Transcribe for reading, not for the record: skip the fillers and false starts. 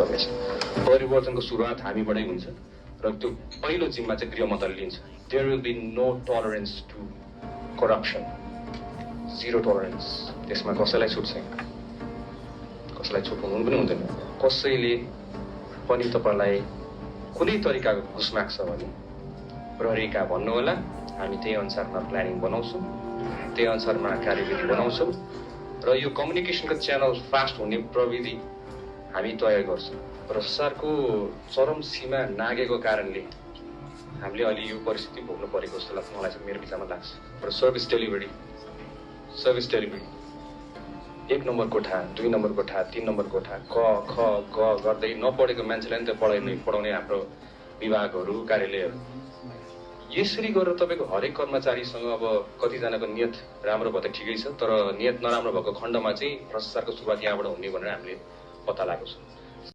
गर्नेछ। परिवर्तनको सुरुवात हामीबाटै हुन्छ र त्यो पहिलो जिम्मा चाहिँ गृह मन्त्रालयले लिन्छ। There will be no tolerance to corruption, zero tolerance. त्यसमा कसैलाई छुट छैन, कसैलाई छुट हुनु पनि हुँदैन। कसैले पनि तपाईँलाई कुनै तरिकाको घुस माग्छ भने प्रहरीका भन्नु होला, हामी त्यही अनुसारमा प्लानिङ बनाउँछौँ, त्यही अनुसारमा कार्यविधि बनाउँछौँ र यो कम्युनिकेसनको च्यानल फास्ट हुने प्रविधि हामी तयार गर्छौँ। भ्रष्टाचारको चरम सीमा नागेको कारणले हामीले अहिले यो परिस्थिति भोग्नु परेको जस्तो लाग्छ, मलाई चाहिँ मेरो विचारमा लाग्छ। र सर्भिस डेलिभरी 1 नम्बर कोठा, 2 नम्बर कोठा, 3 नम्बर कोठा, क ख ग गर्दै नपढेको मान्छेलाई नि त पढाउने हाम्रो विभागहरू, कार्यालयहरू। यसरी गरेर तपाईँको हरेक कर्मचारीसँग अब कतिजनाको नियत राम्रो भयो त ठिकै छ, तर नियत नराम्रो भएको खण्डमा चाहिँ भ्रष्टाचारको सुरुवात यहाँबाट हुने भनेर हामीले पत्ता लगाएको छ।